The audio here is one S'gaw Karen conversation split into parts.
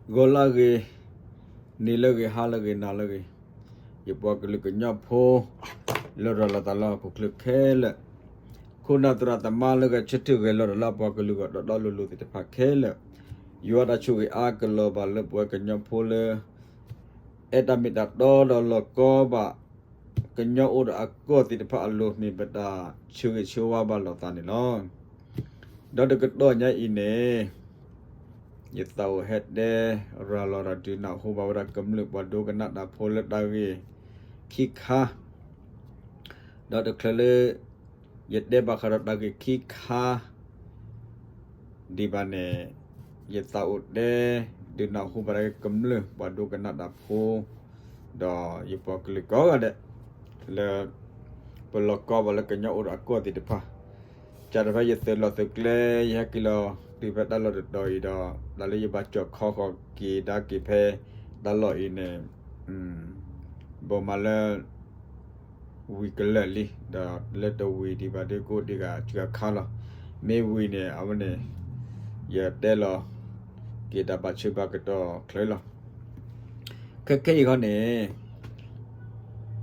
ဂီၤလၢအဂ့ၤ, နံၤလၢအဂ့ၤ, ဟါလၢအဂ့ၤ, နၤလၢအဂ့ၤ, ယပှၤကလုာ်ကညီဖိ လၢရၤလီၤသးလၢဟီၣ်ခိၣ်ချၢခဲလၢာ်, ခိၣ်နၢ်သရၣ်သမါလၢဂဲၤဆၢထၢၣ်ဂဲၤလီၤတၢ်လၢအပှၤကလုာ်ဂီၢ် ဒီးဒီလိၤလိၤသ့ၣ်တဖၣ်ခဲလၢာ်, ယွၤတၢ်ဆိၣ်ဂ့ၤအါကလီၤဘၣ်လၢပဝဲကညီဖိလၢ အဲၣ်တၢ်မ့ၢ်တၢ်တီဒီးလီၤကီဘၣ် ကညီအိၣ်ဒီးအကီၢ်သ့ၣ်တဖၣ်အလိၤ မ့ၢ်ပတၢ်ဆၢဂ့ၤဆၢဝါဘၣ်လိာ်သးန့ၣ်လီၤ. ဒီးတကတီၢ်ညါအံၤန့ၣ် ယသးအိၣ်ဟဲတဲရၤလီၤဒီးဒုးနၢ်ဟူဘၣ်ဝဲဒၣ်ကမျၢၢ်ပှၤဒိကနၣ်တၢ်ဖိလၢတၢ်ဂ့ၢ်ခံခါ, ဒီးတချုးလၢ ယတဲဘၣ်ဃးဒီးတၢ်ဂ့ၢ်ခံခါ ဒံးဘၣ်န့ၣ်, ယသးအိၣ်တဲ ဒုးနၢ်ဟူဘၣ်ဒၣ်ကမျၢၢ်ပှၤဒိကနၣ်တၢ်ဖိ ဒီးယပှၤကလုာ်ကိးဂၤဒဲး လၢ ပလီၤကီဘၣ်လၢကညီအိၣ်ဒီးအကီၢ်သ့ၣ်တဖၣ်, ကၢ်ဒီးဖဲယသုးလီၢ်သုးကျဲ ယဟဲက့ၤလီၤတုၤဖဲတၢ်လီၢ်တတီၤအံၤဒီး တၢ်လၢယဘၣ်ကၠီၣ်ခီဃီၤက့ၤဒါက့ၤဖဲတၢ်လီၢ်အံၤန့ၣ် ဘၣ်မၤလၢ ဝံၤကလၢာ်လံ, ဒီးလၢတဝံၤဒံးဘၣ်ဒုးကအိၣ်ဒံးဂၤ စှၤခါလီၤ. မ့ၢ်ဝံၤန့ၣ် အဝဲန့ၣ် ယတဲလီၤက့ၤတၢ်ဘၣ်ဆၢဘၣ်ကတီၢ်ချၢလီၤ. ခဲခဲအံၤခီန့ၣ်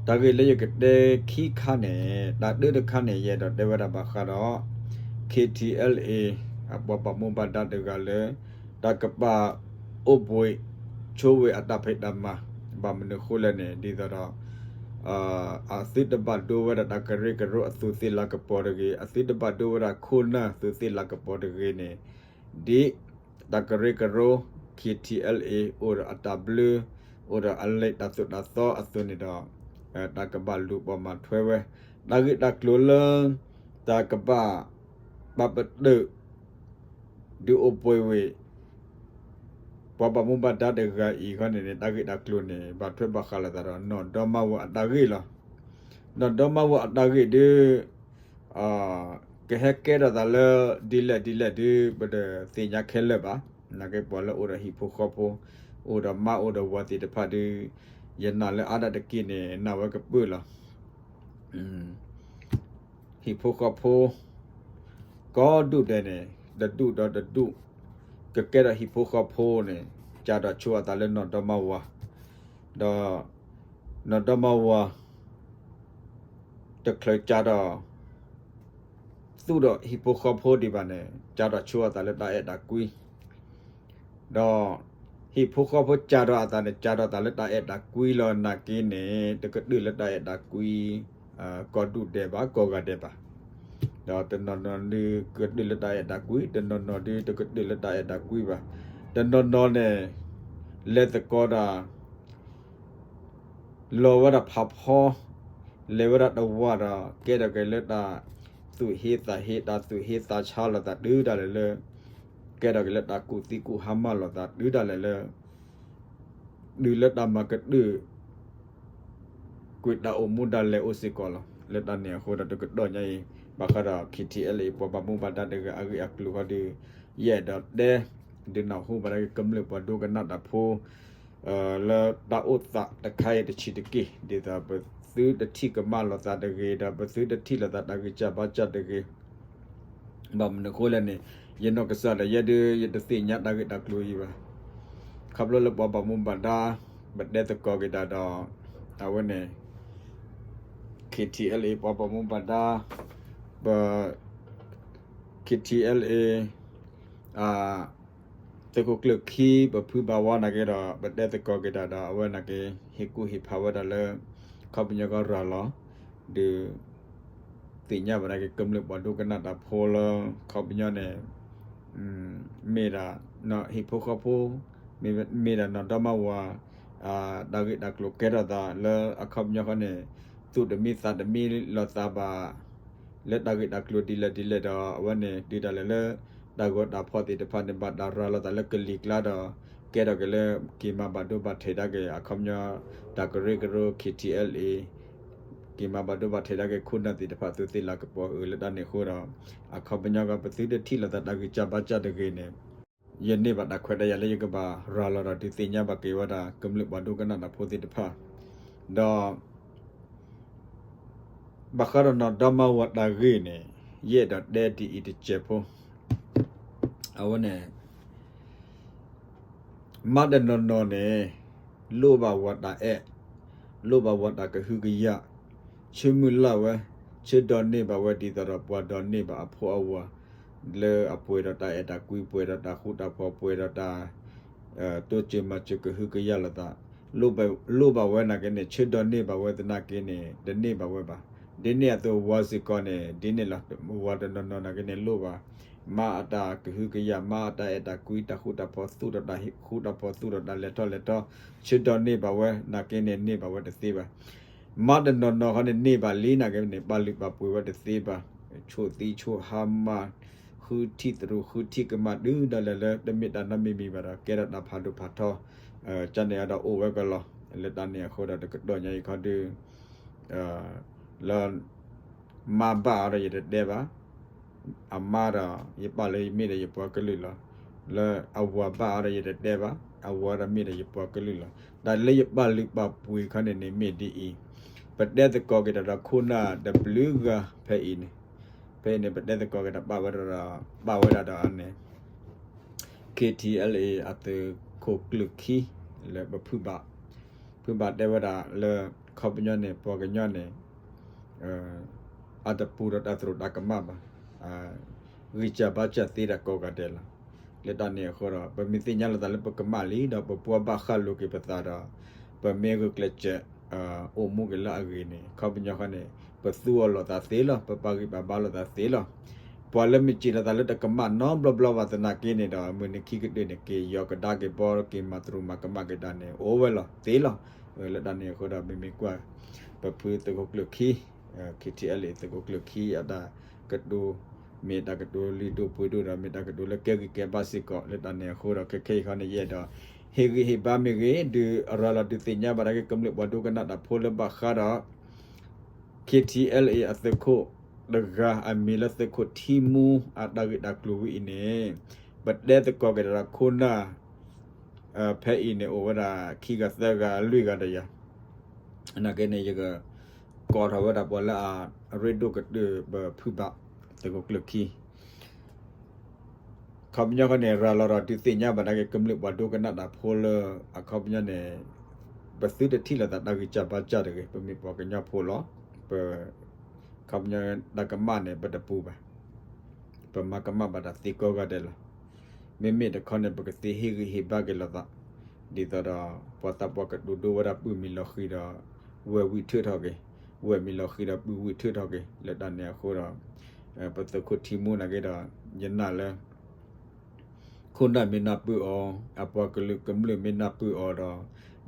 တၢ်ဂ့ၢ်လၢယကတဲခံခါန့ၣ် တၢ်ဒၢတခါန့ၣ် ယအဲၣ်ဒိးတဲဝဲဒၣ်ဘၣ်ဃးဒီး ခ့ထံအဲလ်အ့ အပှၤဘၣ်မူဘၣ်ဒါတဂၤလၢ တၢ်ကဘၣ်အိၣ်ဘှံးဆိဝဲအတၢ်ဖံးတၢ်မၤ, ဘၣ်မနုၤဃိလဲၣ်န့ၣ် ဒ်သိးဒီး အသုတဘၣ်ဒိဝဲဒၣ်တၢ်ကရၢကရိအသုးသ့ၣ်လၤကပီၤတဂ့ၤ, အသုတဘၣ်ဒိဝဲဒၣ်ခိၣ်နၢ်သုးသ့ၣ်လၤကပီၤတဂ့ၤန့ၣ်, ဒ်တၢ်ကရၢကရိ ခ့ထံအဲလ်အ့ အိၣ်ဒီးအတၢ်ဘျၢ, အိၣ်ဒီးအလံာ်တၢ်သိၣ်တၢ်သီအသိးန့ၣ်ဒီး တၢ်ကဘၣ်လူၤပိာ်မၤထွဲဝဲ တၢ်ဂ့ၢ်တၢ်ကျိၤလၢ တၢ်ကဘၣ် ပာ်ပတုာ် ဒုးအိၣ်ဘှံးဝဲ ပှၤဘၣ်မူဘၣ်ဒါတဂၤအံၤခီန့ၣ်န့ၣ် တၢ်ဂ့ၢ်တၢ်ကျိၤန့ၣ် ဘၣ်ထွဲဘၣ်ဃးလိာ်သးဒီး နီၢ်ဒီမါဝၤအတၢ်ဂ့ၢ်လီၤ. နီၢ်ဒီမါဝၤအတၢ်ဂ့ၢ်ဒုး ကဟဲကဲထီၣ်သးလၢ ဒ်လဲၣ်ဒ်လဲၣ်ဒုး ပတသ့ၣ်ညါခဲလၢာ်ဘၣ်. နာ်က့ပှၤလၢအိၣ်ဒီးဟံၣ်ဖိဃီဖိ, အိၣ်ဒီးမါအိၣ်ဒီးဝၤသ့ၣ်တဖၣ်ဒုး ယနာ်လၢအါဒၣ်တက့ၢ်န့ၣ် နာ်ဝဲကပၢၢ်လီၤ. ဟံၣ်ဖိဃီဖိ ကိးဒူၣ်ဒဲးန့ၣ် တဒူၣ်ဒီးတဒူၣ် ကကဲထီၣ်ဟံၣ်ဖိဃီဖိန့ၣ် ကၢ်ဒီးဆိအသးလၢနီၢ်ဒီမါဝၤ, ဒီး နီၢ်ဒီမါဝၤ တချုးကၢ်ဒီး သူၣ်ဒီးဟံၣ်ဖိဃီဖိဒံးဘၣ်န့ၣ် ကၢ်ဒီးဆိအသးလၢတၢ်အဲၣ်တၢ်ကွံ ဒီး ဟံၣ်ဖိဃီဖိကၢ်ဒီးအသးန့ၣ် ကၢ်ဒီးသးလၢတၢ်အဲၣ်တၢ်ကွံလီၤ. နာ်က့န့ၣ် တကတၢၢ်လၢတၢ်အဲၣ်တၢ်ကွံ ကိးဒူၣ်ဒဲးဘၣ် ကိးဂၤဒဲးဘၣ်. ဒီးတနီၤနီၤဒုးကတၢၢ်လၢတၢ်အဲၣ်တၢ်ကွံ, တနီၤနီၤဒုးတကတၢၢ်လၢတၢ်အဲၣ်တၢ်ကွံဘၣ်. တနီၤနီၤန့ၣ် လဲၤသကိးတၢ် လီၤဝဲဒၣ်ဖးဖီ, လဲၤဝဲဒၣ်တဝၢ်ဒီး ကဲထီၣ်က့ၤလၢတၢ်သူၣ်ဟ့သးဟ့ တၢ်သူၣ်ဟ့သးဆါလိာ်သးတုၤဒၣ်လဲာ်လၢ ကဲထီၣ်က့ၤလၢတၢ်ကူၣ်သံကူၣ်ဟါမၢ်လိာ်သးတုၤဒၣ်လဲာ်လၢ တုၤလၢတၢ်မၤကတၢၢ် ကွံာ်တၢ်အိၣ်မူဒၣ်လဲာ်အိၣ်စ့ၢ်ကီးလီၤ. လၢတၢ်န့ၣ်အဃိဒီးတကတီၢ်ညါအံၤ ဘၣ်ဃးဒီး ခ့ထံအဲလ်အ့ ပှၤဘၣ်မူဘၣ်ဒါတဂၤအဂ့ၢ်အကျိၤဃီဒီး ယအဲၣ်ဒိးတဲ ဒုးနၢ်ဟူဘၣ်ဒၣ်ကမျၢၢ်ပှၤဒိကနၣ်တၢ်ဖိ လၢတၢ်အိၣ်သးတခါအံၤတဆံးတက့ၢ် ဒ်သိးပသုတထံၣ်ကမၣ်လိာ်သးတဂ့ၤ ဒီးပသုတထံၣ်လိာ်သးတၢ်ဂံၢ်စၢ်ဘါစၢ်တဂ့ၤ ဘၣ်မနုၤအဃိလဲၣ်န့ၣ် ယနီၢ်ကစၢ်ဒၣ်ယဲဒုး ယတသ့ၣ်ညါတၢ်ဂ့ၢ်တၢ်ကျိၤအံၤဘၣ်. ခီဖျိလၢပှၤဘၣ်မူဘၣ်ဒါ ပတဲသကိးက့ၤတၢ်ဒီး အဝဲန့ၣ် ခ့ထံအဲလ်အ့ ပှၤဘၣ်မူဘၣ်ဒါ ပ ခ့ထံအဲလ်အ့ သုးခိၣ်ကျၢၢ်ခံ ပဖုဘၣ်ဝါနာ်က့ဒီး ပတဲသကိးက့ၤတၢ်ဒီး အဝဲနာ်က့ ဟ့ၣ်ကူၣ်ဟ့ၣ်ဖးဝဲဒၣ်လၢ ခီပညီကီၢ်ရၤလီၤ ဒုး သ့ၣ်ညါဘၣ်နာ်က့ကမျၢၢ်ပှၤဒိကနၣ်တၢ်ဖိလၢ ခီပညီန့ၣ် မ့ၢ်ဒၣ် ဟံၣ်ဖိဃီဖိ မ့ၢ်ဒၣ်နီၢ်ဒီမါဝၤ တၢ်ဂ့ၢ်တၢ်ကျိၤကဲထီၣ်သးလၢအခီပညီဃီန့ၣ် သူၣ်တမံသးတမံလိာ်သးဘၣ် လၢတၢ်ဂ့ၢ်တၢ်ကျိၤဒ်လဲၣ်ဒ်လဲၣ်ဒီး အဝဲန့ၣ် တုၤဒၣ်လဲာ်လၢ တၢ်ဂီၤတၢ်ဖီၣ်သ့ၣ်တဖၣ်န့ၣ် ဘၣ်တၢ်ရၤလီၤသးလၢကလံၤကျါဒီး ကဲထီၣ်က့ၤလၢ က့ၤမၤဘၣ်ဒိဘၣ်ထံးဒၣ်က့ၤ အခီပညီ တၢ်ကရၢကရိ ခ့ထံအဲလ်အ့ က့ၤမၤဘၣ်ဒိဘၣ်ထံးဒၣ်က့ၤ ခိၣ်နၢ်သ့ၣ်တဖၣ် သုးသ့ၣ်လၤကပီၤအၢ လၢတၢ်န့ၣ်အဃိဒီး အခီပညီကီၢ် ပသုတထံၣ်လိာ်သးတၢ်ဂံၢ်စၢ်ဘါစၢ်တဂ့ၤန့ၣ် ယန့ၢ်ဘၣ်တၢ်ခွဲးတၢ်ယာ်လၢယကဘၣ်ရၤလီၤဒီးဒုးသ့ၣ်ညါဘၣ်က့ၤဝဲဒၣ် ကမျၢၢ်ပှၤဒိကနၣ်တၢ်ဖိသ့ၣ်တဖၣ် ဒီး ဘၣ်ဃးဒီးနီၢ်ဒီမါဝၤတၢ်ဂ့ၢ်န့ၣ် ယအဲၣ်ဒိးတဲဒ်အံၤတစဲးဖိ အဝဲန့ၣ် မါတနီၤနီၤန့ၣ် လိၣ်ဘၣ်ဝၤတၢ်အဲၣ်, လိၣ်ဘၣ်ဝၤတၢ်ကဟုကယာ်, ဆၢမုၢ်လၢ်ဝဲ, ဆၢဒိးန့ၢ်ဘၣ်ဝဲ ဒ်သိးဒီးပှၤဒိးန့ၢ်ဘၣ်အဖိအဝၤ လၢအပှဲၤဒီးတၢ်အဲၣ်တၢ်ကွံ ပှဲၤဒီးတၢ်ဃူတၢ်ဖိး ပှဲၤဒီးတၢ် တိစၢၤမၤစၢၤကဟုကယာ်လိာ်သး, လိၣ်ဘၣ်ဝဲနာ်က့န့ၣ် ဆၢဒိးန့ၢ်ဘၣ်ဝဲသနာ်က့န့ၣ် တန့ၢ်ဘၣ်ဝဲဘၣ်. ဒ်န့ၣ်အသိးဝၤစ့ၢ်ကီးန့ၣ် ဒ်န့ၣ်လီၤ. ဝၤတနီၤနီၤနာ်က့န့ၣ်လိၣ်ဘၣ် မါအတၢ်ကဟုကယာ်, မါအတၢ်အဲၣ်တၢ်ကွံ, တၢ်ဃူတၢ်ဖိး, သူၣ်ဒီးတၢ်ဃူတၢ်ဖိး, သူၣ်ဒီးတၢ်လဲၤထီၣ်လဲၤထီ, ဆၢဒိးန့ၢ်ဘၣ်ဝဲနာ်က့န့ၣ် န့ၢ်ဘၣ်ဝဲတသ့ဘၣ်. မါတနီၤနီၤခီန့ၣ် န့ၢ်ဘၣ်လံနာ်က့န့ၣ် ပာ်လုၢ်ပာ်ပှ့ၤဝဲတသ့ဘၣ်. ဆိးသံဆိးဟါမၢ်, ဃုထံၣ်သရူး ဃုထံၣ်ကမၣ် တုၤဒၣ်လဲာ်လၢတမ့ၢ်တၢ်နီတမံၤမံၤဘၣ်ဒီး ကဲထီၣ်တၢ်ဖးဒိၣ်ဖးထီ, ကန့ၣ်အဒီးအိၣ်ဝဲကလီၤ. လၢတၢ်န့ၣ်အဃိဒီး တကတီၢ်ညါအံၤခီဒုး လၢ မါဘၣ်အီၤဒီးယတတဲဘၣ်, အမါဒီး ယပာ်လၢယမ့ၢ်ဒီးယပှၤကလုာ်လီၤ. လၢအဝၤဘၣ်အီၤဒီး ယတတဲဘၣ်, အဝၤဒီးမ့ၢ်ဒီးယပှၤကလုာ်လီၤ. တၢ်လၢယပာ်လုၢ်ပာ်ပှ့ၤခီန့ၣ်န့ၣ်မ့ၢ်ဒ်အံၤ, ပတဲသကိးက့ၤတၢ်ဒီးခိၣ်နၢ်တဘျုးဂၤဖဲအံၤန့ၣ်, ဖဲအံၤန့ၣ် ပတဲသကိးက့ၤတၢ် ပာ်ဝဲဒၣ်ဒီး ပာ်ဝဲဒၣ်ဒီးအန့ၣ် KTLA အသုးခိၣ်ကျၢၢ်ခံ လၢပဖုဘၣ်, ဖုဘၣ်တဲဝဲဒၣ်လၢ ခီပညီန့ၣ် ပှၤကညီန့ၣ် အတပူၤဒီးတၢ်သရူးတၢ်ကမၣ်ဘၣ်, ဂံၢ်စၢ်ဘါစၢ်သ့တၢ်ကိးဂၤဒဲးလီၤ. လၢတၢ်န့ၣ်အဃိဒီး ပမ့ၢ်သ့ၣ်ညါလိာ်သးလၢပကမၣ်လံဒီး ပပှၤဘၣ်ဃးလိာ်က့ၤပသးဒီး ပမ့ၢ်ဂုာ်ကျဲးစၢး အိၣ်မူက့ၤလၢအဂ့ၤန့ၣ် ခီပညီဃီန့ၣ် ပသူအီၤလိာ်သးသ့လီၤ, ပပာ်ဂံၢ်ပာ်ဘါလိာ်သးသ့လီၤ. ပှၤလၢမ့ၢ်စံးလိာ်သးလၢတကမၣ်နီတဘျီဘျီဘၣ်သနာ်က့န့ၣ်ဒီး မုၢ်နံၤခံကတၢၢ်န့ၣ် က့ၤယီၤကဒါက့ၤဘီ က့ၤမၤသရူးမၤကမၣ်က့ၤတၢ်န့ၣ် အိၣ်ဝဲလီၤသ့လီၤ. လၢတၢ်န့ၣ်အဃိဒီး မ့မ့ၢ်ကွၢ် ပဖုသုးခိၣ်ကျၢၢ်ခံ KTLA သုးခိၣ်ကျၢၢ်ခံ အတၢ်ကတိၤ မ့ၢ်တၢ်ကတိၤလုၢ်ဒိၣ်ပှ့ၤဒိၣ်ဒီး မ့ၢ်တၢ်ကတိၤလၢကဲဂံၢ်ကဲဘါစ့ၢ်ကီး. လၢတၢ်န့ၣ်အဃိဒီး ခဲခဲအံၤခီန့ၣ် ယအဲၣ်ဒိး ဟ့ၣ်ဂံၢ်ဟ့ၣ်ဘါမ့ၢ်ဂ့ၤ ဒုးရၤလီၤဒုးသ့ၣ်ညါဘၣ်ဒၣ်က့ၤ ကမျၢၢ်ပှၤဒိကနၣ်တၢ်ဖိလၢဘၣ်ဃးဒီး KTLA အသုးခိၣ်တဂၤ အမံၤလၢသုးခိၣ်ထံမူ အတၢ်ဂ့ၢ်တၢ်ကျိၤဝဲအံၤန့ၣ် ပတဲသကိးက့ၤတၢ်ဒီးခိၣ်နၢ် ဖဲအံၤန့ၣ် အိၣ်ဝဲဒၣ်ခံဂၤသၢဂၤလွံၢ်ဂၤတယၤ, နာ်က့န့ၣ် ယကကိးထီၣ်ဝဲဒၣ်ပှၤလၢအရ့ဒိၣ်ကတၢၢ် ပဖုဘၣ် သုးခိၣ်ကျၢၢ်ခံ ခီပညီဃီန့ၣ် ရၤလီၤဒီးဒုးသ့ၣ်ညါဘၣ်ဒၣ်က့ၤ ကမျၢၢ်ပှၤဒိကနၣ်တၢ်ဖိလၢအခီပညီန့ၣ် ပသုတထံၣ်လိာ်သးတၢ်ဂံၢ်စၢ်ဘါစၢ်တဂ့ၤ, ပမ့ၢ်ပှၤကညီဖိလီၤ. ပ ခီပညီတၢ်ကမၣ်န့ၣ် ပတပူၤဘၣ်. ပမၤကမၣ်ဘၣ်တၢ်သ့ကိးဂၤဒဲးလီၤ. မ့မ့ၢ်တခီန့ၣ် ပကသ့ဟ့ၣ်ဂံၢ်ဟ့ၣ်ဘါက့ၤလိာ်သး, ဒ်သိးဒီး ပှၤသးပှၢ်ကတိၤဒိဝဲဒၣ် ပုၢ်မံၤလီၤဃံၤဒီး ဝဲၢ်ဝံၣ်ထၢၣ်ထီၣ်က့ၤ, ဝဲၢ်မံၤလီၤဃံၤဒီး ပုၢ်ဝံၣ်ထၢၣ်ထီၣ်က့ၤ. လၢတၢ်န့ၣ်အဃိဒီး ပသုးခိၣ်ထံမူနာ်က့ဒီး ယနာ်လၢ ခိၣ်နၢ်မ့ၢ်နၢ်ပၢၢ်အီၤ, အပှၤကလုာ်ကမျၢၢ်မ့ၢ်နၢ်ပၢၢ်အီၤ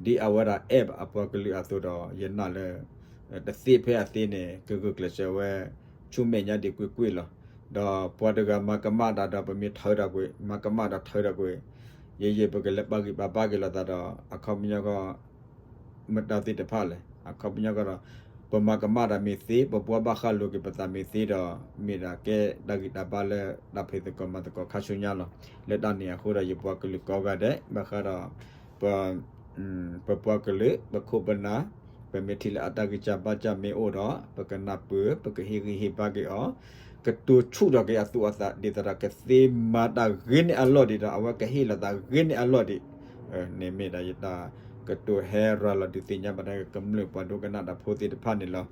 ဒီး ဒ်အဝဲဒၣ်အဲၣ်ဘၣ်အပှၤကလုာ်အသိးဒီး ယနာ်လၢ တသ့ဖဲအသ့န့ၣ် ကဂုာ်ကျဲးစၢးဝဲ ဆူမဲာ်ညါဒံးကွ့ၢ်ကွ့ၢ်လီၤ. ဒီးပှၤတဂၤမၤကမၣ်တၢ်ဒီး ပမ့ၢ်ထၢတၢ်ကွံာ်, မၤကမၣ်တၢ်ထၢတၢ်ကွံာ်, ယဲယဲပကလဲၤပာ်ဂံၢ်ပာ်ဘါက့ၤလိာ်သးဒီး အခီပညီဃီ မတၤသ့ၣ်တဖၣ်လဲၣ်. အခီပညီဃီဒီး ပမၤကမၣ်တၢ်မ့ၢ်သ့, ပပှၤဘၣ်ဃးလိာ်က့ၤပသးမ့ၢ်သ့ဒီး မ့ၢ်ဒၣ်ကဲတၢ်ဂံၢ်တၢ်ဘါလၢတၢ်ဖံးသကိးမၤသကိးခါဆူညါလီၤ. လၢတၢ်န့ၣ်အဃိဒီး ယပှၤကလုာ်ကိးဂၤဒဲး ဘၣ်ဃးဒီး ပ ပပှၤကလုာ် ပခိၣ်ပနၢ် ပမ့ၢ်ထံၣ်လၢအတၢ်ဂံၢ်စၢ်ဘါစၢ်မ့ၢ်အိၣ်ဒီး ပကနၢ်ပၢၢ် ပကဟ့ၣ်ဂံၢ်ဟ့ၣ်ဘါက့ၤအီၤ, ကတိၤဆူၣ်ထီၣ်က့ၤအသူၣ်အသး ဒ်သိးဒီးကသ့မၤတၢ်ဂ့ၤန့ၢ်အလီၢ်ဒံးဒီး အဝဲကဟ့ၣ်လိာ်သးဂ့ၤန့ၢ်အလီၢ်ဒံး န့ၣ်မ့ၢ်ဒၣ်ယတၢ်ကတိၤဟဲရၤလီၤဒုးသ့ၣ်ညါဘၣ်ဒၣ် ကမျၢၢ်ပှၤဒိကနၣ်တၢ်ဖိသ့ၣ်တဖၣ်န့ၣ်လီၤ.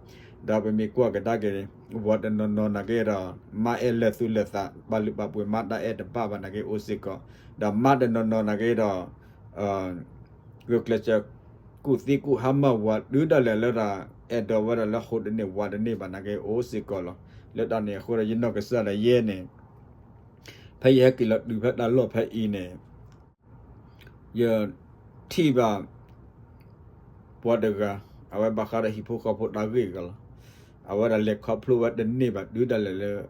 ဒီးပမ့ၢ်ကွၢ်ကဒါက့ၤ ဝၤတနီၤနီၤနာ်က့ဒီး မါအဲၣ်လၢာ်သူၣ်လၢာ်သး ပာ်လုၢ်ပာ်ပှ့ၤမါတၢ်အဲၣ်တဘၣ်ဘၣ်နာ်က့အိၣ်စ့ၢ်ကီး, ဒီးမါတနီၤနီၤနာ်က့ဒီး ဂုာ်ကျဲးစၢး ကူၣ်သံကူၣ်ဟါမၢ်ဝၤ တုၤဒၣ်လဲာ်လၢတၢ်အဲၣ်ဒိးဝဲဒၣ်လၢဟိးတန့ၢ်ဝၤတန့ၢ်ဘၣ်နာ်က့အိၣ်စ့ၢ်ကီးလီၤ. လၢတၢ်န့ၣ်အဃိဒီး ယနီၢ်ကစၢ်ဒၣ်ယဲန့ၣ် ဖဲယဟဲက့ၤလီၤတုၤဖဲတၢ်လီၢ်ဖဲအံၤန့ၣ် ယထံၣ်ဘၣ် ပှၤတဂၤ အဝဲဘၣ်ဃးဒီးဟံၣ်ဖိဃီဖိတၢ်ဂ့ၢ်အဂီၢ်လီၤ. အဝဲဒၣ်လဲၤခီဖျိဝဲတန့ၢ်ဘၣ် တုၤဒၣ်လဲာ်လၢ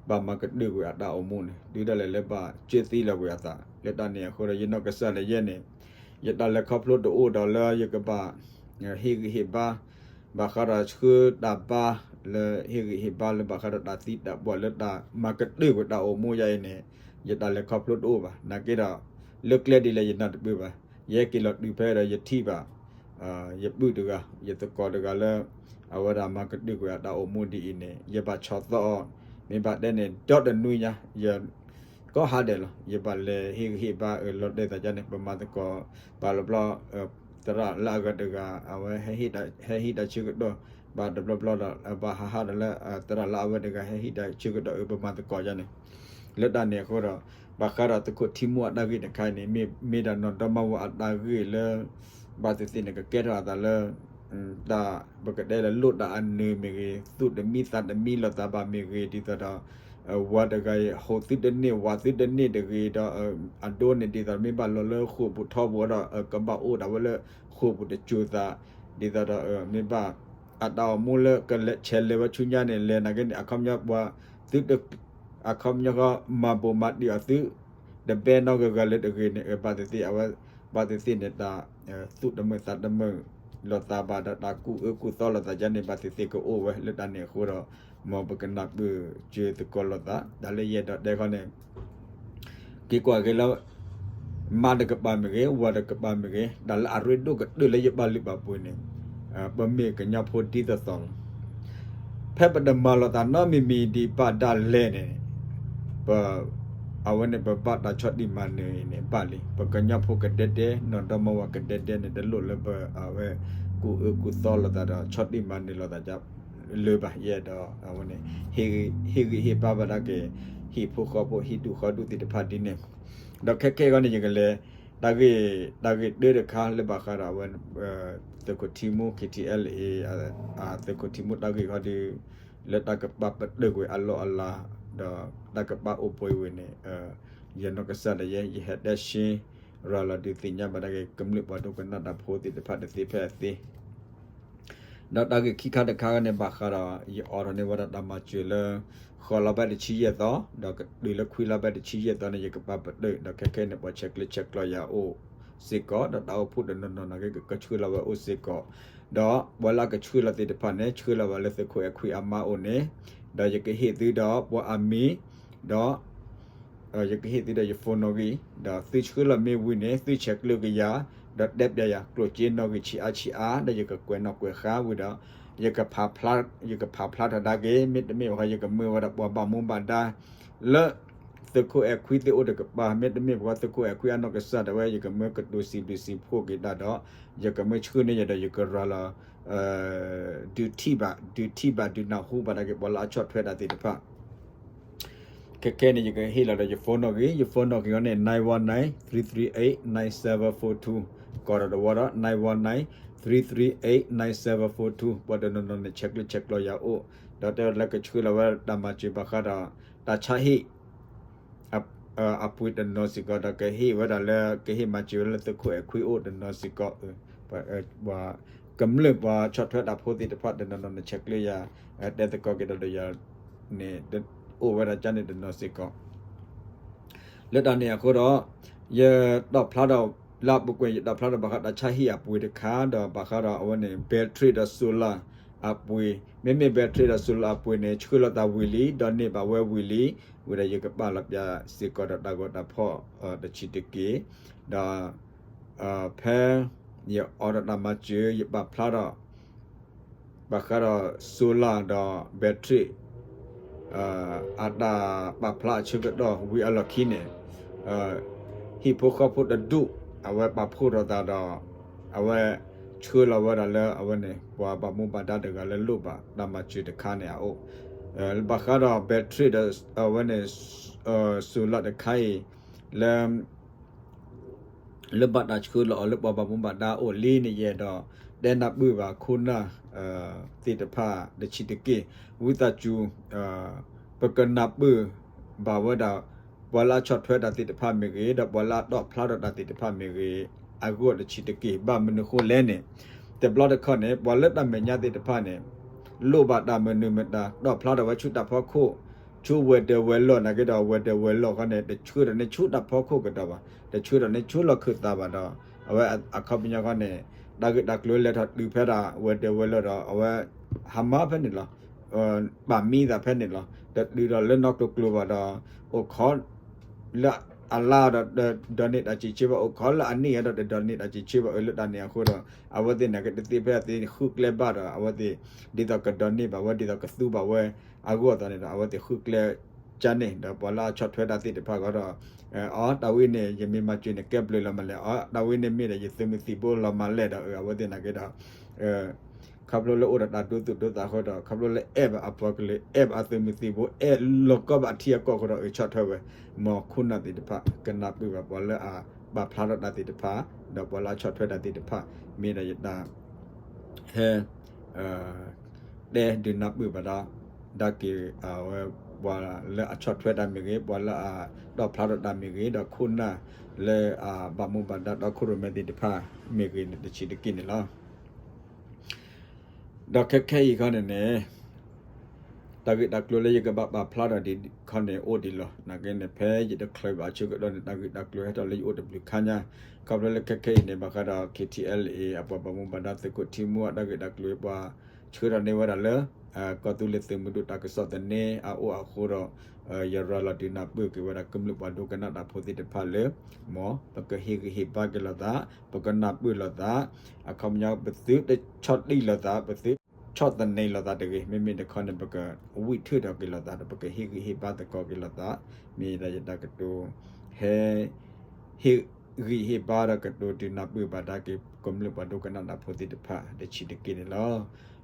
ဘၣ်မၤကတၢၢ်ကွံာ်အတၢ်အိၣ်မူန့ၣ် တုၤဒၣ်လဲာ်လၢဘၣ်ကၢသံလီၤကွံာ်အသး. လၢတၢ်န့ၣ်အဃိဒီး ယနီၢ်ကစၢ်ဒၣ်ယဲန့ၣ် ယတၢ်လဲၤခီဖျိတအိၣ်ဒီးလၢယကဘၣ် ဟ့ၣ်ဂံၢ်ဟ့ၣ်ဘါ ဘၣ်ဃးဒီးဆှၢတၢ်ဘါ လၢဟ့ၣ်ဂံၢ်ဟ့ၣ်ဘါလၢဘၣ်ဃးဒီးတၢ်သံတၢ်ပှၢ် လၢတၢ်မၤကတၢၢ်ကွံာ်တၢ်အိၣ်မူယၤအံၤန့ၣ် ယတၢ်လဲၤခီဖျိတအိၣ်ဘၣ်. နာ်က့ဒီး လၢကျဲဒ်လဲၣ်ယနၢ်တပၢၢ်ဘၣ်. ယဟဲက့ၤလီၤတုၤဖဲဒီးယထံၣ်ဘၣ် ယပုၢ်တဂၤ ယသကိးတဂၤလၢ အဝဲဒၣ်မၤကတၢၢ်ကွံာ်အတၢ်အိၣ်မူဒ်အံၤန့ၣ် ယဘၣ်ဆီၣ်သီအီၤ မ့ၢ်ဘၣ်တဲန့ၣ် ဒီတနွံညါ ယ ကိးဟါဒဲးလီၤ. ယဘၣ်လဲၤဟ့ၣ်ဂံၢ်ဟ့ၣ်ဘါအၢလီၤတဲာ်သးဒ်န့ၣ် ပမၤသကိး ဘၣ်တဘျီဘျီ သရၣ်လၢအဂၤတဂၤ အဝဲ ဟဲဟ့ၣ်တၢ်ဆၢကတီၢ် ဘၣ်တဘျီဘျီဒီး ဘၣ်ဟးဟးဒီးလၢ သရၣ်လၢအဝဲတဂၤ ဟဲဟ့ၣ်တၢ်ဆၢကတီၢ်အၢ ပမၤသကိးဒ်န့ၣ် လၢတၢ်န့ၣ်အဃိဒီး ဘၣ်ဃးဒီးသုးခိၣ်ထံမူအတၢ်ဂ့ၢ်တခါအံၤန့ၣ် မ့ၢ်ဒၣ်နီၢ်ဒီမါဝၤအတၢ်ဂ့ၢ်လၢ ဘၣ်သ့ၣ်သ့ၣ်န့ၣ် ကကဲထီၣ်အသးလၢ တၢ်ပကတဲလၢလိၣ်တၢ်အနၢၤမ့ၢ်ဂ့ၤ, သူၣ်တမံသးတမံလိာ်သးဘၣ်မ့ၢ်ဂ့ၤ, ဒ်သိးဒီး ဝၤတဂၤအံၤ ဟိးသုတန့ၢ် ဝၤသုတန့ၢ်တဂ့ၤဒီး အဒိန့ၣ် ဒ်သိးမ့ၢ်ဘၣ်လီၤလၢဃိာ်ပူၤထီဘိဒီး ကဘၣ်အိၣ်ဒၣ်ဝဲလၢဃိာ်ပူၤတစိၤသး, ဒ်သိးဒီး မ့ၢ်ဘၣ် အတၢ်အိၣ်မူလၢကလဲၤဆဲးလဲၤဝဲဆူညါန့ၣ် လဲၤနာ်က့န့ၣ် အခီပညီပှၤ သု အခီပညီဃီ မၤဘိးမၤတံၢ်အီၤသု တဘဲနီတဂၤဂၤလၢတဂ့ၤန့ၣ် ဘၣ်သ့ၣ်သ့ၣ်အဝဲ ဘၣ်သ့ၣ်သ့ၣ်န့ၣ် တၢ် သူၣ်တမုာ်သးတမုာ်လိာ်သးဘၣ်ဒီး တၢ်ကူၣ်အၢကူၣ်သီလိာ်သးဒ်န့ၣ် ဘၣ်သ့ၣ်သ့ၣ်ကအိၣ်ဝဲလၢတၢ်န့ၣ်အဃိဒီး မ်ပကနၢ်ပၢၢ်စၢၤသကိးလိာ်သး တၢ်လၢယအဲၣ်ဒိးတဲခီန့ၣ် က့ၤကွၢ်က့ၤလၢ မါတကပၤမ့ၢ်ဂ့ၤ, ဝၤတကပၤမ့ၢ်ဂ့ၤ, တၢ်လၢအရ့ဒိၣ်ကတၢၢ်လၢယဘၣ်လုၢ်ဘၣ်ပှ့ၤန့ၣ် ပမ့ၢ်ကညီဖိဒ်သိးသိးလီၤ. ဖဲပတမၤလိာ်သးနီတမံၤမံၤဒံးဘၣ်ဒၣ်လဲာ်န့ၣ် ပ အဝဲန့ၣ် ပဘၣ်တၢ်ဆီၣ်တံၢ်မၤနၢၤအံၤန့ၣ် ဘၣ်လံ. ပကညီဖိကဒဲဒဲ နီၢ်ဒီမါဝၤကဒဲဒဲန့ၣ် တလိၣ်လၢပ အဝဲ ကူၣ်အၢကူၣ်သီလိာ်သးဒီး ဆီၣ်တံၢ်မၤနၢၤလိာ်သးလၢၤဘၣ်. ယအဲၣ်ဒိး အဝဲန့ၣ် ဟ့ၣ်ဂံၢ်ဟ့ၣ်ဘါဘၣ်ဒၣ်က့ၤ ဟံၣ်ဖိဃီဖိ ဟံၣ်ဒူၣ်ဃီဒူၣ်သ့ၣ်တဖၣ်ဒ်န့ၣ် ဒီးခဲခဲအံၤန့ၣ် ယကလဲၤ တၢ်ဂ့ၢ် တၢ်ဂ့ၢ်တၢတခါလၢဘၣ်ဃးဒီးအဝဲ သုးခိၣ်ထံမူ ခ့ထံအဲလ်အ့ သုးခိၣ်ထံမူတၢ်ဂ့ၢ်ခီဒီး လၢတၢ်ကပာ်ပတုာ်ကွံာ်အလီၢ်အလၤ ဒီးတၢ်ကပာ်အိၣ်ပှဲၤဝဲန့ၣ် ယနီၢ်ကစၢ်ဒၣ်ယဲ ယဟဲတဲရှင်း ရၤလီၤဒုးသ့ၣ်ညါဘၣ်ဒၣ်က့ၤ ကမျၢၢ်ပှၤဒိကနၣ်တၢ်ဖိသ့ၣ်တဖၣ်တသ့ဖဲအသ့ ဒီးတၢ်ဂ့ၢ်ခံခါတခါန့ၣ် ဘၣ်ဃးဒီး ယအိးထီၣ်န့ၢ်ဝဲဒၣ်တၢ်မၤစၢၤလၢ ဃိးလါဘၢၣ်တဆံယဲၢ်သီ ဒီးကတုၤလၢခွံလါဘၢၣ်တဆံယဲၢ်သီန့ၣ် ယကပာ်ပတုာ် ဒီးခဲခဲန့ၣ် ပှၤဆဲးကျၢဆဲးကျိးယၤအိၣ်စ့ၢ်ကီး ဒီးတၢ်အိၣ်ဖှိၣ်တနီၤနီၤန့ၣ်က့ ကဆှၢလီၤဝဲအိၣ်စ့ၢ်ကီး ဒီးပှၤလၢအကဆှၢလီၤသ့ၣ်တဖၣ်န့ၣ် ဆှၢလီၤဝဲလၢသုးခိၣ်အဲၣ်ခွံအမါအိၣ်န့ၣ် ဒီးယကဟ့ၣ်သုဒီးပှၤအမံၤ ဒီး ယကဟ့ၣ်သုဒီးယ phone နီၣ်ဂံၢ် ဒီးသုဆှၢလီၤမ့ၢ်ဝံၤန့ၣ် သုဆဲးကျၢက့ၤယၤ ဒီးတဲပျးယၤ ကျိၣ်စ့နီၣ်ဂံၢ်ဆံးအါဆံးအါ ဒီးယကကွဲးနီၣ်ကွဲးဃါဝံၤဒီး ယကဖးဖျါ ယကဖးဖျါထီၣ်ဒၣ်က့ၤ မ့တမ့ၢ်ဘၣ်ဃီ ယကမၢဝဲဒၣ်ပှၤဘၣ်မူဘၣ်ဒါ လၢ သုးခိၣ်အဲၣ်ခွံသ့ၣ်အိၣ်တကပၤ မ့တမ့ၢ်ဘၣ်ဃီ သုးခိၣ်အဲၣ်ခွံအနီၢ်ကစၢ်ဒၣ်ဝဲ ယကမၢကတိၤစံးဘျုးစံးဖှိၣ်က့ၤတၢ်ဒီး ယကမၢဆှၢန့ၢ်ယၤဒီးယကရၤလီၤ ဒုးထံၣ်ဘၣ် ဒုးထံၣ်ဘၣ်ဒုးနၢ်ဟူဘၣ်ဒၣ်က့ၤ ပှၤလၢအဆီၣ်ထွဲတၢ်သ့ၣ်တဖၣ် ခဲခဲန့ၣ် ယကဟ့ၣ်လီၤဒီးယ phone နီၣ်ဂံၢ် ယ phone နီၣ်ဂံၢ်အီၤန့ၣ် nine one nine three three eight nine seven four two ကိးဒီးတဝီဒီး nine one nine three three eight nine seven four two ပှၤတနီၤနီၤန့ၣ် ဆဲးကျၢဆဲးကျိးယၤအိၣ် ဒီးတဲလၢကဆှၢလီၤဝဲတၢ်မၤစၢၤဘၣ်ဃးဒီး တၢ်ဆါဟံၣ် အပှ့ၤတနီၤစ့ၢ်ကီး ဒီးကဟ့ၣ်ဝဲဒၣ်လၢ ကဟ့ၣ်မၤစၢၤဝဲလၢသုးခိၣ်အဲၣ်ခွံအိၣ်တနီၤစ့ၢ်ကီး ပှၤ ကမျၢၢ်ပှၤဆီၣ်ထွဲတၢ်ဖိသ့ၣ်တဖၣ်တနီၤနီၤန့ၣ် ဆဲးကျၢယၤ တဲသကိးက့ၤဒီးယၤန့ၣ် အိၣ်ဝဲဒၣ်ကန့ၣ်တနီၤစ့ၢ်ကီး လၢတၢ်န့ၣ်အဃိဒီး ယတီၣ်ဖျါဒီး လၢအပူၤကွံာ် ယတီၣ်ဖျါဒီးဘၣ်ဃးတၢ်ဆါဟံၣ်အပှ့ၤတခါ ဒီးဘၣ်ဃးဒီးအဝဲန့ၣ် battery ဒီး solar အပှ့ၤ မ့မ့ၢ် battery ဒီး solar အပှ့ၤန့ၣ် ဆှၢလီၤသးဝံၤလံ ဒီးန့ၢ်ဘၣ်ဝဲဝံၤလံ ဝံၤဒီးယကပာ်လီၤပျးစ့ၢ်ကီးဒီးတၢ်ဂီၤတၢ်ဖီၣ်တဆံးတက့ၢ် ဒီး ဖဲ ယအိးထီၣ်တၢ်မၤစၢၤ ယပာ်ဖျါထီၣ် ဘၣ်ဃးဒီး solar ဒီး battery အတၢ်ပာ်ဖျါအဆၢကတီၢ်ဝံၤအလီၢ်ခံန့ၣ် ဟံၣ်ဖိဃီဖိတဒူၣ် အဝဲပာ်ဖှိၣ်ထီၣ်သးဒီး အဝဲဆှၢလီၤဝဲဒၣ်လၢအဝဲန့ၣ် ပှၤဘၣ်မူဘၣ်ဒါတဂၤလၢလိၣ်ဘၣ်တၢ်မၤစၢၤတခါန့ၣ်အအိၣ် ဘၣ်ဃးဒီး battery ဒီး အဝဲန့ၣ် solar တခါအံၤ လၢ လၢဘၣ်တၢ်ဆှၢလီၤအီၤလၢပှၤဘၣ်မူဘၣ်ဒါအိၣ်လံန့ၣ် ယအဲၣ်ဒိးတဲနၢ်ပၢၢ်ဘၣ်ခိၣ်နၢ် သ့ၣ်တဖၣ်တဆံးတက့ၢ် ဝံသးစူၤ ပကနၢ်ပၢၢ်ဘၣ်ဝဲဒၣ် ပှၤလၢအဆီၣ်ထွဲတၢ်သ့ၣ်တဖၣ်မ့ၢ်ဂ့ၤ ဒီးပှၤလၢအတီၣ်ဖျါထီၣ်တၢ်သ့ၣ်တဖၣ်မ့ၢ်ဂ့ၤ အဂီၢ်တဆံးတက့ၢ် ဘၣ်မနုၤဃိလဲၣ်န့ၣ် တဘျီတခီၣ်န့ၣ် ပှၤလၢတၢ်မဲာ်ညါသ့ၣ်တဖၣ်န့ၣ် လိၣ်ဘၣ်တၢ်မနုၤမတၤ တီၣ်ဖျါထီၣ်ဝဲဆူတၢ်ဖီခိၣ် ဆူဝဲၤဒၢးဝဲၤလီၢ်နာ်က့ဒီး ဝဲၤဒၢးဝဲၤလီၢ်ခီန့ၣ် တဆှၢထီၣ်န့ၢ်ဆူတၢ်ဖီခိၣ်ကဒီးဘၣ် တဆှၢထီၣ်န့ၢ်ဆူလီၢ်ခၢၣ်သးဘၣ်ဒီး အဝဲအခီပညီခီန့ၣ် တၢ်ဂ့ၢ်တၢ်ကျိၤလဲၤထီၣ်တုၤဖဲဒၣ်ဝဲၤဒၢးဝဲၤလီၢ်ဒီး အဝဲ ဟါမၢ်ဖဲန့ၣ်လီၤ ပာ်မံသးဖဲန့ၣ်လီၤ တတုၤဒီးလၢနီၢ်ကျိၤကျိၤဘၣ်ဒီး အိၣ်ခိး လၢအလါဒီး ဒိးန့ၢ်တၢ်စံးဆၢဘၣ် အိၣ်ခိးလၢအနံၣ်ဒီး တဒိးန့ၢ်တၢ်စံးဆၢဘၣ် အၢ လၢတၢ်န့ၣ်အဃိဒီး အဝဲသ့ၣ်န့ၣ်ကတသ့ဖဲအသ့ဃုကျဲဘၣ်ဒီး အဝဲသ့ၣ် ဒ်သိးကဒိးန့ၢ်ဘၣ်ဝဲ ဒ်သိးကသူဘၣ်ဝဲ အဂီၢ်အသိးန့ၣ်ဒီး အဝဲသ့ၣ်ဃုကျဲ ကန့ၣ် ဒီးပှၤလၢအဆီၣ်ထွဲတၢ်သ့ၣ်တဖၣ်ဃီဒီး အီ တၢ်ဝဲန့ၣ် ယမ့ၢ်မၤစၢၤန့ၣ် ကဲဘျုးလီၤမးလဲၣ်, အီ တၢ်ဝဲန့ၣ်မ့ၢ်ဒီး ယသုးမုၢ်သံၣ်ဘိလီၤမးလဲၣ်ဒီး အဝဲသ့ၣ်နာ်က့ဒီး ခီဖျိလၢအိၣ်ဒီးတၢ်ဒိသူၣ်ဒိသးဃီဒီး ခီဖျိလၢအဲၣ်ဘၣ်အပှၤကလုာ် အဲၣ်ဘၣ်အသုးမုၢ်သံၣ်ဘိ အဲၣ်လီၤကီဘၣ်အထံအကီၢ်ဃီဒီး အဆီၣ်ထွဲဝဲ, မ်ခိၣ်နၢ်သ့ၣ်တဖၣ် ကနၢ်ပၢၢ်ဘၣ်ပှၤလၢအပာ်ဖျါထီၣ်တၢ်သ့ၣ်တဖၣ် ဒီးပှၤလၢအဆီၣ်ထွဲတၢ်သ့ၣ်တဖၣ် မ့ၢ်ဒီးယတၢ် ဟဲ တဲဒုးနၢ်ပၢၢ်ဘၣ်ဒီး ဒၣ်က့ၤ အဝဲ ပှၤလၢအဆီၣ်ထွဲတၢ်မ့ၢ်ဂ့ၤ, ပှၤလၢအတီၣ်ဖျါထီၣ်တၢ်မ့ၢ်ဂ့ၤ, ဒီးခိၣ်နၢ်လၢအဘၣ်မူဘၣ်ဒါဒီးခိၣ်ရိၣ်မဲသ့ၣ်တဖၣ်မ့ၢ်ဂ့ၤန့ၣ် တဆံးတက့ၢ်န့ၣ်လီၤ. ဒီးခဲခဲအံၤခီန့ၣ်န့ၣ် တၢ်ဂ့ၢ်တၢ်ကျိၤလၢယကဘၣ်ပာ်ဖျါထီၣ်ဒံးခီန့ၣ်အိၣ်ဒံးလီၤ. နာ်က့န့ၣ် ဖဲယတချုးဘၣ်အဆၢကတီၢ်န့ၣ် တၢ်ဂ့ၢ်တၢ်ကျိၤဟဲထီၣ်လၢယအိၣ်တဘျုးခါညါ, ခီဖျိလၢခဲခဲအံၤန့ၣ် ဘၣ်ဃးဒီး K T L A အပှၤဘၣ်မူဘၣ်ဒါသုးခိၣ်ထံမူအတၢ်ဂ့ၢ်တၢ်ကျိၤ ပှၤဆှၢထီၣ်န့ၢ်ဝဲဒၣ်လၢ ကီၢ်သူလ့ၤသုးမုၢ်ဒိၣ်တၢ်ကစီၣ်သန့အအိၣ်အဃိဒီး ယရၤလီၤဒုးနၢ်ပၢၢ်က့ၤဝဲဒၣ်ကမျၢၢ်ပှၤဒိကနၣ်တၢ်ဖိသ့ၣ်တဖၣ်လၢ မ်ပကဟ့ၣ်ဂံၢ်ဟ့ၣ်ဘါက့ၤလိာ်သး, ပကနၢ်ပၢၢ်လိာ်သး, အခီပညီ ပသုတဆီၣ်တံၢ်လိာ်သး, ပသုဆီၣ်သနံးလိာ်သးတဂ့ၤ, မ့မ့ၢ်တခီန့ၣ် ပကဝံၢ်ထုးထီၣ်က့ၤလိာ်သးဒီး ပကဟ့ၣ်ဂံၢ်ဟ့ၣ်ဘါသကိးက့ၤလိာ်သး, မ့ၢ်ဒၣ်ယတၢ်ကတိၤ ဟဲ ဟ့ၣ်ဂံၢ်ဟ့ၣ်ဘါဒီးကတိၤဒုးနၢ်ပၢၢ်ဘၣ်ဒါက့ၤ ကမျၢၢ်ပှၤဒိကနၣ်တၢ်ဖိသ့ၣ်တဖၣ် တဆံးတက့ၢ်န့ၣ်လီၤ.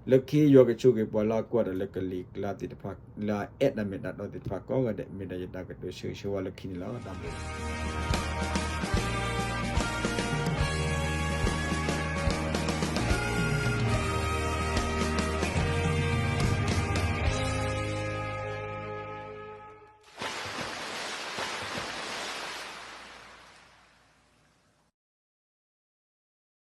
လၢခံယွၤကဆိၣ်ဂ့ၤပှၤလၢအကွၢ်တၢ်လၢကလံၤကျါသ့ၣ်တဖၣ် လၢအအဲၣ်တၢ်မ့ၢ်တၢ်တီသ့ၣ်တဖၣ်ကိးဂၤဒဲး မ့ၢ်ဒၣ်ယတၢ်ကတိၤဆၢဂ့ၤဆၢဝါလၢခံန့ၣ်လီၤ. တၢ်ဘျုး